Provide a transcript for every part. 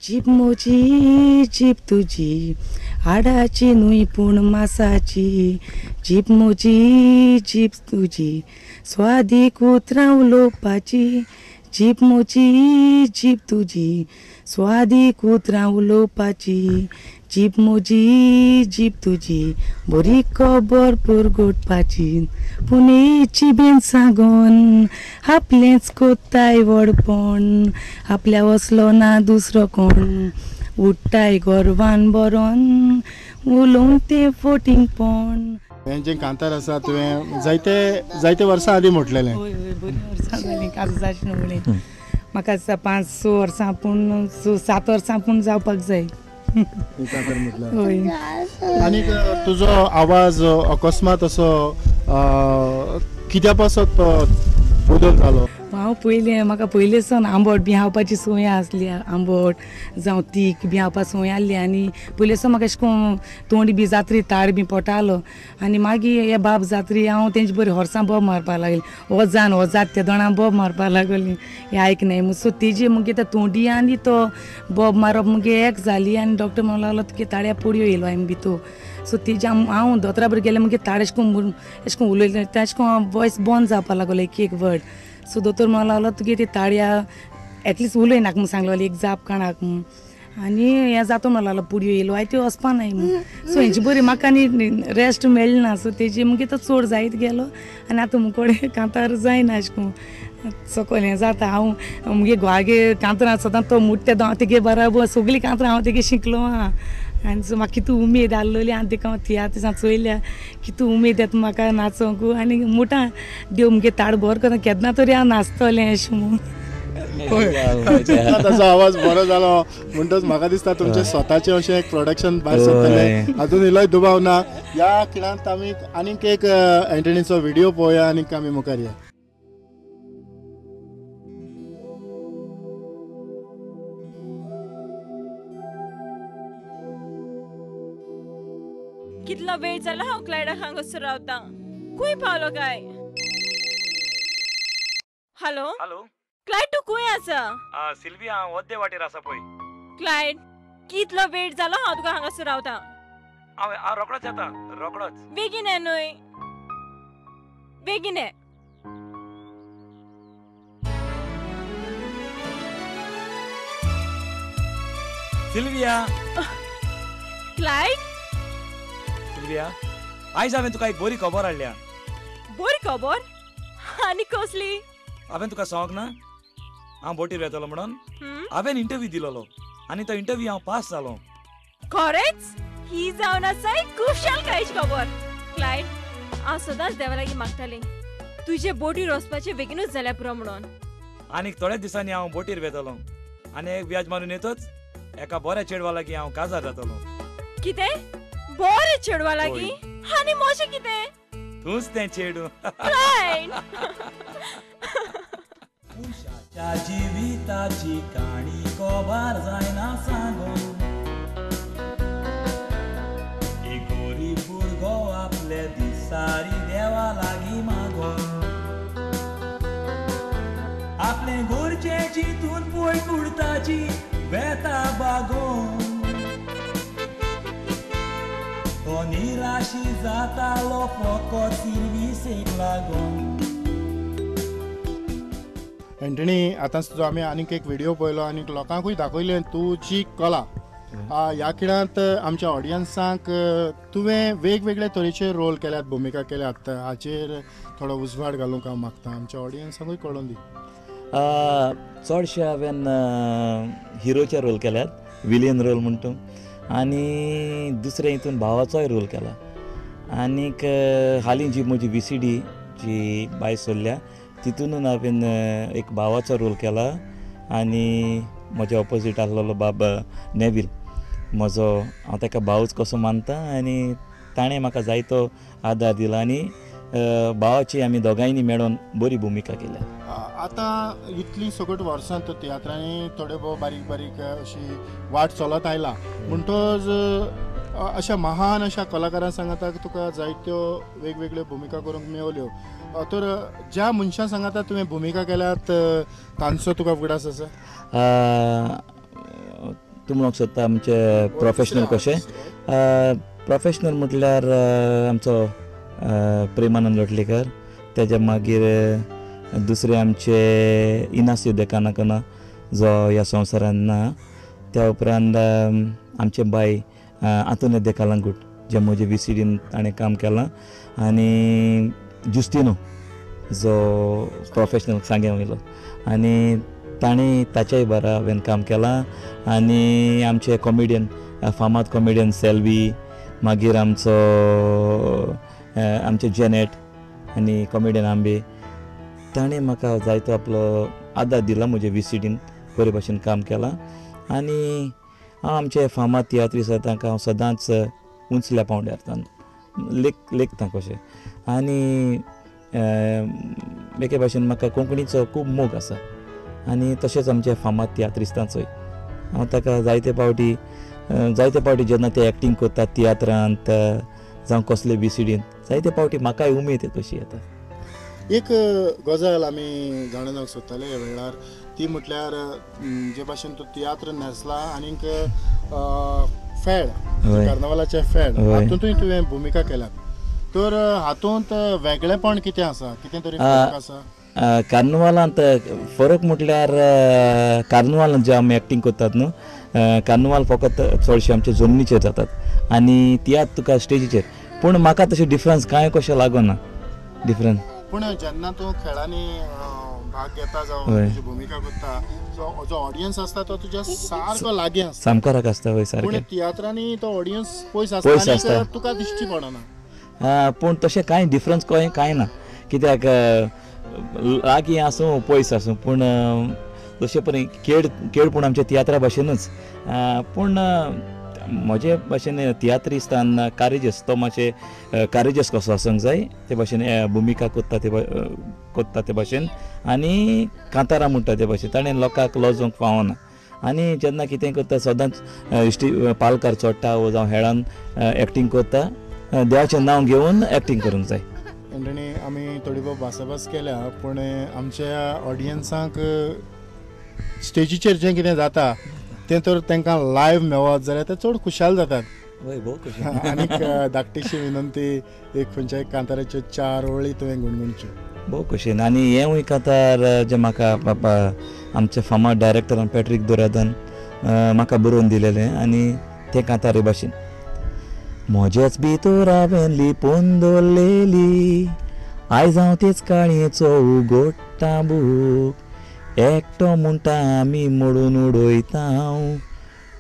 जीब म्हजी जीब तुजी हाडाची न्हय पूण मासाची, जीब म्हजी जीब तुजी स्वादीक उतरां उलोवपाची, जीब म्हजी जीब तुजी स्वादीक उतरां उलोवपाची, जीब म्हजी जीब तुजी बरी खबर पुरगुटपाची, पूण ही जिबेन सांगून आपलेंच कोत्ताय व्हडपण, आपल्या वसलो ना दुसरो कोण, उठ्ठाय गोरवान बरोन उलोवंक तें फोटींगपण. हें जें कांतार आसा तुवें जायते जायते वर्सां आदीं म्हटलेलें. हय हय, बरीं वर्सां जालीं काजूजाची न्हय म्हाका दिसता 5-6 वर्सां पूण 7 वर्सां पूण जावपाक जाय. आनीक तुजो आवाज अकस्मात असो कित्या पासत बदल जालो? हांव पयलें म्हाका पयलें सावन आंबट बी खावपाची संवय आसली, आंबट जावं तीख बी खावपा संवय आसली आनी पयलें सावन म्हाका अशें करून तोंड बी जात्री ताड बी पोटालो आनी मागीर हे बाब जात्री हांव तेंचे बरी होर्सां बोब मारपाक लागली, हो जान हो जात त्या दोणां बोब मारपाक लागली, हें आयकनाय म्हूण. सो तेजी मुगे त्या तोंडी आनी तो बोब मारप मुगे एक जाली आनी डॉक्टर म्हणूंक लागलो तुगे ताळ्या पोडयो येयलो हांवें भितर. सो तेजे हांव दोतोरा बरोबर गेलें मागीर ताड अशें करून अशें करून उलयलें तें अशें करून वॉयस बंद जावपाक लागलो एक एक वर्ड. सो दोतोर म्हणूंक लागलो तुगे ती ताळया एटलिस्ट उलय नाका म्हूण सांगलें, एक जाप काणाक म्हूण, आनी हें जाता म्हणूंक लागलो पुडयो येयलो हांवें त्यो वचपा नाय म्हूण. सो हेंची बरी म्हाका आनी रेस्ट मेळ्ळी ना, सो तेजी मागीर तो चड जायत गेलो आनी आतां मुकोडे कांतार जायना अशें करून सकयल हें जाता. हांव मुगे घोवागे कांतरां सदां तो मुट्टे हांव तेगे बराबर सगळीं कांतरां हांव तेगे शिकलो आहा आनी सो म्हाका कितू उमेद आसलेली आनी तेका हांव तियात्रां चोयल्या कितू उमेद येता म्हाका नाचोंक आनी मुटा देव मुगे ताड बरो करता केन्ना तरी हांव नाचतलें अशें म्हूण. ताचो आवाज बरो जालो म्हणटच म्हाका दिसता तुमचें स्वताचें अशें एक प्रोडक्शन भायर सरतलें हातून इल्लोय दुबाव ना. ह्या खिणांत आमी आनीक एक एंटनीचो व्हिडियो पळोवया आनी आमी मुखार या. कितलो वेळ जाला हांव क्लायडाक हांगासर रावता, खंय पावलो काय? हॅलो हॅलो क्लायड, तूं खंय आसा? सिल्विया, हांव अद्दे वाटेर आसा पळय. क्लायड, कितलो वेळ जालो हांव तुका हांगासर रावता. हांव रोकडोच येता, रोकडोच. बेगीन ये न्हय, बेगीन ये. सिल्विया. क्लायड. सिल्विया, आयज हांवें तुका एक बरी खबर हाडल्या. बरी खबर? आनी कसली? हांवें तुका सांगूंक ना हांव बोटीर वेतलो म्हणून? हांवें इंटरव्यू दिलोलो आनी तो इंटरव्यू हांव पास जालो. खरेंच? ही जावन आसा एक खुशालकायेची खबर. क्लायड, हांव सदांच देवा लागीं मागतालें तुजे बोटीर वचपाचें बेगीनूच जाल्यार पुरो म्हणून. आनीक थोड्याच दिसांनी हांव बोटीर वेतलो आनी एक व्याज मारून येतच एका बऱ्या चेडवा लागीं हांव काजार जातलो. कितें? बरें चेडवा लागीं? आनी म्हजें कितें? तूंच तें चेडूं. क्लायड. मनशाच्या जिविताची काणी खबर जायना सांगून, एक गरीब भुरगो आपले दिसारी देवा लागीं मागोन, आपले गोरचें चिंतून पळय कुडताची वेता बागोन, तो निराशी जातालो फकत सिर्विसेक लागोन. एंटनी, आतां तुजो आमी आनीक एक व्हिडियो पळयलो आनी लोकांकूय दाखयलें तुजी कला. ह्या खिणांत आमच्या ऑडियन्सांक तुवें वेगवेगळे तरेचे रोल केल्यात, भुमिका केल्यात, हाचेर थोडो उजवाड घालूंक हांव मागता, आमच्या ऑडियन्सांकूय कळोन दी. चडशे हांवें हिरोचे रोल केल्यात, विलियन रोल म्हणटा, आनी दुसरे हितून भावाचोय रोल केला. आनीक हालीं जी म्हजी VCD जी भायर सरल्या तितूनून हांवें एक भावाचो रोल केला आनी म्हज्या ऑपोजीट आसलेलो बाब नेवील म्हजो, हांव ताका भावूच कसो मानता आनी ताणें म्हाका जायतो आदार दिला आनी भावाची आमी दोगांयनी मेळोन बरी भुमिका केल्या. आतां इतलीं सगट वर्सां तो तियात्रांनी थोडे भोव बारीक बारीक अशी वाट चलत आयला म्हणटच अशा महान अशा कलाकारां सांगाता तुका जायत्यो वेगवेगळ्यो भुमिका करूंक मेवल्यो, तर ज्या मनशां सांगाता तुवें भुमिका केल्यात तांचो तुका उगडास आसा? तूं म्हणूंक सोदता आमचे प्रोफेशनल कशें? प्रोफेशनल म्हटल्यार आमचो प्रेमानंद लोटलीकर, तेज्या मागीर दुसरे आमचे इनास्यो देकानाकना जो ह्या संवसारान ना, त्या उपरांत आमचे बाय आंतोनिया दे कलंगूट जे म्हजे व्ही सी डीन ताणें काम केलां, आनी जुस्तिनो जो प्रोफेशनल सांगें वयलो आनी ताणें ताच्याय बारा हांवें काम केलां, आनी आमचे कॉमेडियन फामाद कॉमेडियन सेल्वी, मागीर आमचो आमचे जेनेट आनी कॉमेडियन आंबे, ताणें म्हाका जायतो आपलो आदार दिला, म्हजे व्ही सी डीन बरे भाशेन काम केलां. आनी हांव आमचे फामाद तियात्रीस्त आसा तांकां हांव सदांच उंचल्या पांवड्यार लेखता कशें. आनी एके भाशेन म्हाका कोंकणीचो खूब मोग आसा आनी तशेंच आमचे फामाद तियात्रिस्तांचोय हांव ताका जायते फावटी जेन्ना ते एक्टींग करतात तियात्रांत जावं कसले व्ही सी डीन, जायते फावटी म्हाकाय उमेद कशी येता. एक गजाल आमी जाणून जावंक सोदताले ह्या वेळार, ती म्हटल्यार जे भाशेन तूं तियात्र न्हेसला आनीक फेड, कार्नावालाचे फेड हातूंतूय तुवें भुमिका केल्यात, तर हातूंत वेगळेपण कितें आसा, कितें तरी फरक आसा? कार्निवालांत फरक म्हटल्यार कार्निवालांत जे आमी एक्टींग करतात न्हू, कार्निवाल फकत चडशे आमचे जमनीचेर जातात आनी तियात्र तुका स्टेजीचेर, पूण म्हाका तशें डिफरन्स कांय कशें लागना डिफरन्स. पूण जेन्ना तूं खेळांनी भाग घेता जावं तुजी भुमिका करता, जो ऑडियन्स आसता तो तुज्या सारको लागीं आसता, सामकाराक आसता. हय सारकें. पूण तियात्रांनी तो ऑडियन्स पयस आसता, तुका दिश्टी पडना. पूण तशें कांय डिफरन्स कांय ना, कित्याक लागीं आसूं पयस आसूं, पूण तशें पळय खेळ पूण आमच्या तियात्रा भाशेनूच. पूण म्हजे भाशेन तियात्रिस्तान कारेजस, तो मातशें कारेजस कसो आसूंक जाय ते भाशेन भुमिका करता ते करता ते भाशेन, आनी कांतारां म्हणटा ते भाशेन, ताणें लोकांक लजोवंक फावना. आनी जेन्ना कितें करता सदांच पालकार चडटा वो जावं हेळान एक्टींग करता, देवाचें नांव घेवन एक्टींग करूंक जाय. आनी आमी थोडी भोव भासाभास केल्या, पूण आमच्या ऑडियन्सांक स्टेजीचेर जें कितें जाता तें तर तांकां लायव्ह मेळत जाल्यार ते चड खुशाल जातात. हय, भोव खुशी. आनीक धाकटीशी विनंती, एक खंयच्याय कांताराच्यो चार ओळी तुवें गुणगुणच्यो. भोव खुशेन. आनी हेंवूय कांतार जें म्हाका बाबा आमच्या फामाद डायरेक्टरान पॅट्रीक दोरादान म्हाका बरोवन दिलेलें, आनी तें कांतार हे भाशेन: म्हजेच भितर हांवें लिपोवन दवरलेली, आयज हांव तेच काळयेचो उगडटा बूक, एकटो म्हणटा आमी मोडून उडयता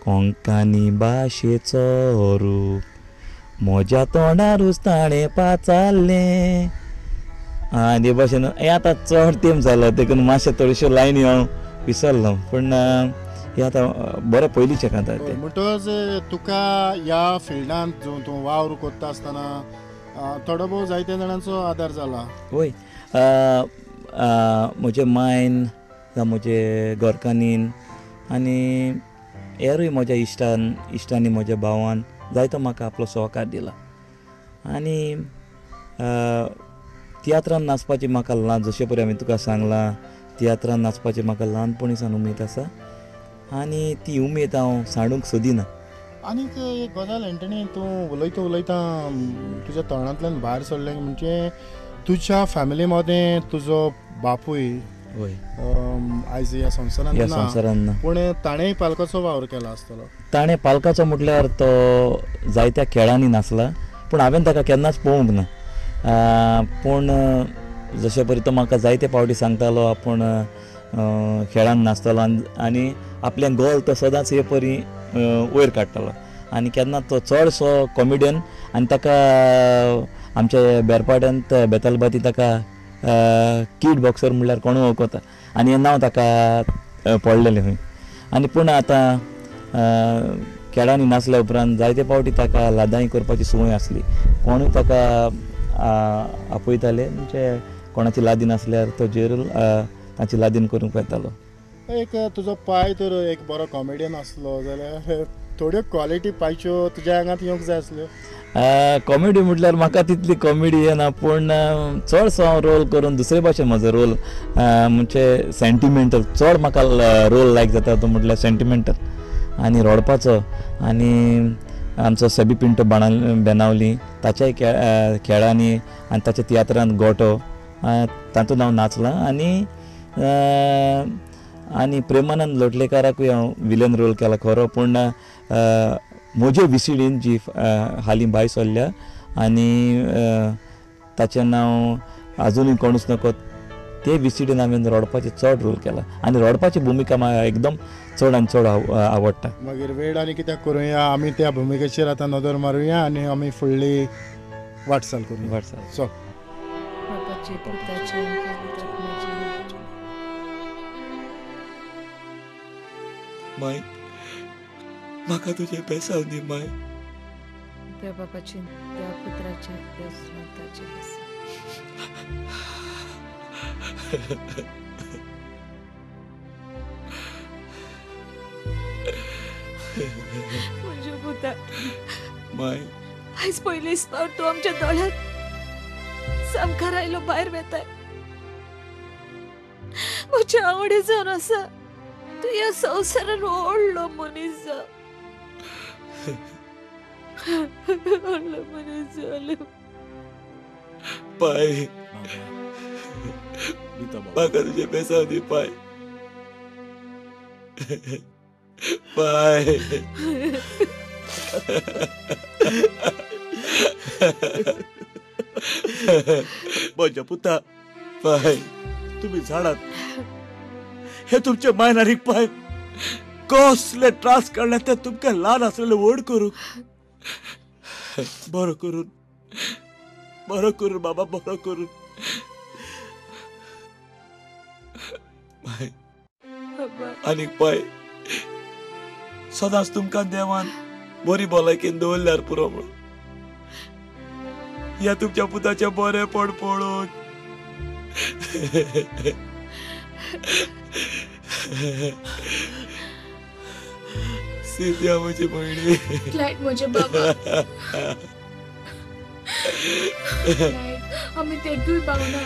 कोंकणी भाशेचो रूप, म्हज्या तोंडारूच ताणें पाचारलें. आनी हे भाशेन हें आतां चड तेंप जालो देखून मातशें थोड्योश्यो लायनी हांव विसरलो, पूण हें आतां बरें पयलींचें कांतार तें. म्हणटकच तुका ह्या फिल्डांत तूं वावर करता आसतना थोडो भोव जायते जाणांचो आदार जाला? वय, म्हजे मायन जावं म्हजे घरकान्नीन आनी हेरूय म्हज्या इश्टांनी म्हज्या भावान जायतो म्हाका आपलो सहकार दिला. आनी तियात्रान नाचपाची म्हाका ल्हान, जशें पळय हांवें तुका सांगलां, तियात्रान नाचपाची म्हाका ल्हानपणी सावन उमेद आसा आनी ती उमेद हांव सांडूंक सोदिना. आनीक एक गजाल एंटनी, तूं उलयता उलयता तुज्या तोंडांतल्यान भायर सरलें, म्हणजे तुज्या फॅमिली मदें तुजो बापूय आयज ह्या संवसारांत ना, पूण ताणें पालकाचो वावर केला आसतलो. ताणें पालकाचो म्हटल्यार तो जायत्या खेळांनी नाचला, पूण हांवें ताका केन्नाच पळोवंक ना. पूण जशें परी तो म्हाका जायते फावटी सांगतालो आपूण खेळान नाचतालो आनी आपलें गोल तो सदांच हे परी वयर काडटालो. आनी केन्ना तो चडसो कॉमेडियन, आनी ताका आमच्या बेरपाड्यांत बेतालबाती ताका कीड बॉक्सर म्हणल्यार कोणूय वळखता आनी हें नांव ताका पडलेलें खंय. आनी पूण आतां खेळांनी नाचल्या उपरांत जायते फावटी ताका लादाई करपाची संवय आसली, कोणूय ताका आपयताले, म्हणजे कोणाची लादीन आसल्यार तो जेरूल ताची लादीन करूंक वतालो. एक तुजो पाय तर एक बरो कॉमेडियन आसलो जाल्यार थोड्यो क्वॉलिटी पायच्यो तुज्या आंगांत येवंक जाय आसल्यो? कॉमेडी म्हटल्यार म्हाका तितली कॉमेडी येना, पूण चडसो हांव रोल करून दुसरे भाशेन म्हजो रोल म्हणजे सेंटिमेंटल, चड म्हाका रोल लायक जाता तो म्हटल्यार सेंटिमेंटल. आनी रडपाचो. आनी आमचो सेबी पिंटो बेनावली ताच्याय खेळांनी आनी ताच्या तियात्रांत गोटो तातूंत हांव नाचलां. आनी आनी प्रेमानंद लोटलेकाराकूय हांव विलन रोल केला खरो, पूण म्हजे विसिडीन जी हालीं भायर सरल्या आनी ताचें नांव आजुनूय कोणूच नको, ते विसिडीन हांवें रडपाचें चड रोल केला आनी रडपाची भुमिका म्हाका एकदम चड आनी चड आवडटा. मागीर वेळ आनी कित्याक करुया, आमी त्या भुमिकेचेर आतां नदर मारुया आनी आमी फुडली वाटचाल करुया. वाटचाल चल. माय म्हाका तुजें बेसांव दी माय. त्या बापाचे त्या पुत्राचे त्या स्वताचे बेसांव. म्हज्या पुता माय, आयज पयलीच फावट तूं आमच्या दोळ्यांत सामकार आयलो भायर वेताय. म्हजे आवडी जावन आसा तूं ह्या संवसारान व्हडलो मनीस जाव, व्हडलो मनीस जालो. पाय म्हाका तुजें बेसांव दी पाय, पाय. म्हज्या पुता पाय, तुमी झाडात हे तुमचे मायन आनी पाय कसले त्रास काडले ते तुमकां ल्हान आसलेले व्हड करूंक. बरो करून, बरो करून बाबा, बरो करून. आनीक पाय सदांच तुमकां देवान बरी भलायकेन दवरल्यार पुरो म्हणून ह्या तुमच्या पुताचें बरेंपण पळोवन. सिद्ध्या म्हजी भयणी, क्लायड म्हजे बाबा, आमी तेगूय भावना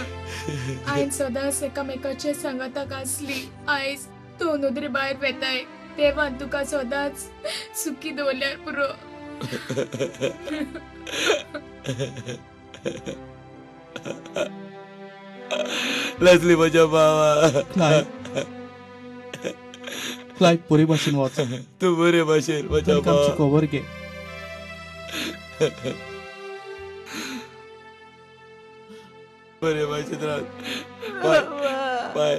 आयन सदांच एकामेकाचे सांगाताक आसली. आयज तूं नदरे भायर वेताय, देवान तुका सदांच सुखी दवरल्यार पुरो. लजली म्हज्या बाबा. क्लायड बरे भाशेन वच, तूं बरे भाशेन म्हज्या बाबा. खबर घे. बरे भाशेन राव. बाय बाय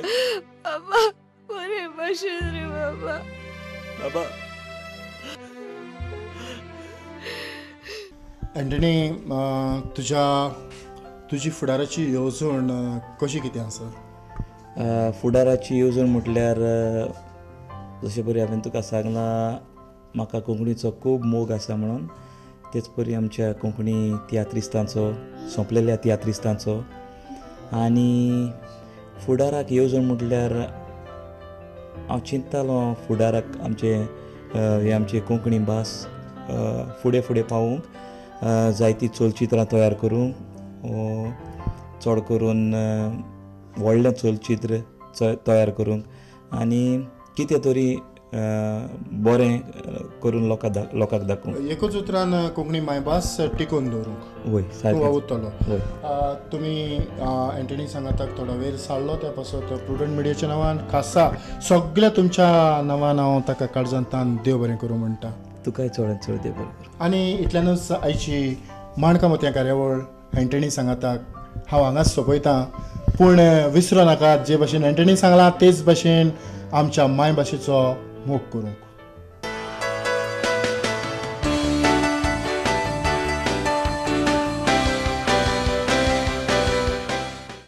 बाबा, बरे भाशेन रे बाबा. बाबा एंटनी, तुज्या तुजी फुडाराची येवजण कशी कितें आसा? फुडाराची येवजण म्हटल्यार जशें परी हांवें तुका सांगलां म्हाका कोंकणीचो खूब मोग आसा म्हणून, तेच परी आमच्या कोंकणी तियात्रिस्तांचो, सोंपलेल्या तियात्रिस्तांचो. आनी फुडाराक येवजण म्हटल्यार हांव चिंततालो फुडाराक आमचे हे आमची कोंकणी भास फुडें फुडें पावोवंक जायतीं चलचित्रां तयार करूंक, चड करून व्हडलें चलचित्र तयार करूंक आनी कितें तरी बरें करून लोकांक दाखोवंक. एकूच उतरान कोंकणी मायभास टिकोवन दवरूंक वय तूं वावुरतलो. तुमी एंटनी सांगाताक थोडो वेळ सारलो, त्या पासत प्रुडंट मिडियाच्या नांवान खासा सगळ्या तुमच्या नांवान हांव ताका काळजांतान देव बरें करूं म्हणटा. तुकाय चडांत चड देव बरें करूं. आनी इतल्यानूच आयची माणकां मोतयां कार्यावळ एंटनी सांगाताक हांव हांगाच सोंपयतां, पूण विसरो नाकात जे भाशेन एंटनी सांगलां तेच भाशेन आमच्या मायभाशेचो मोग करूंक.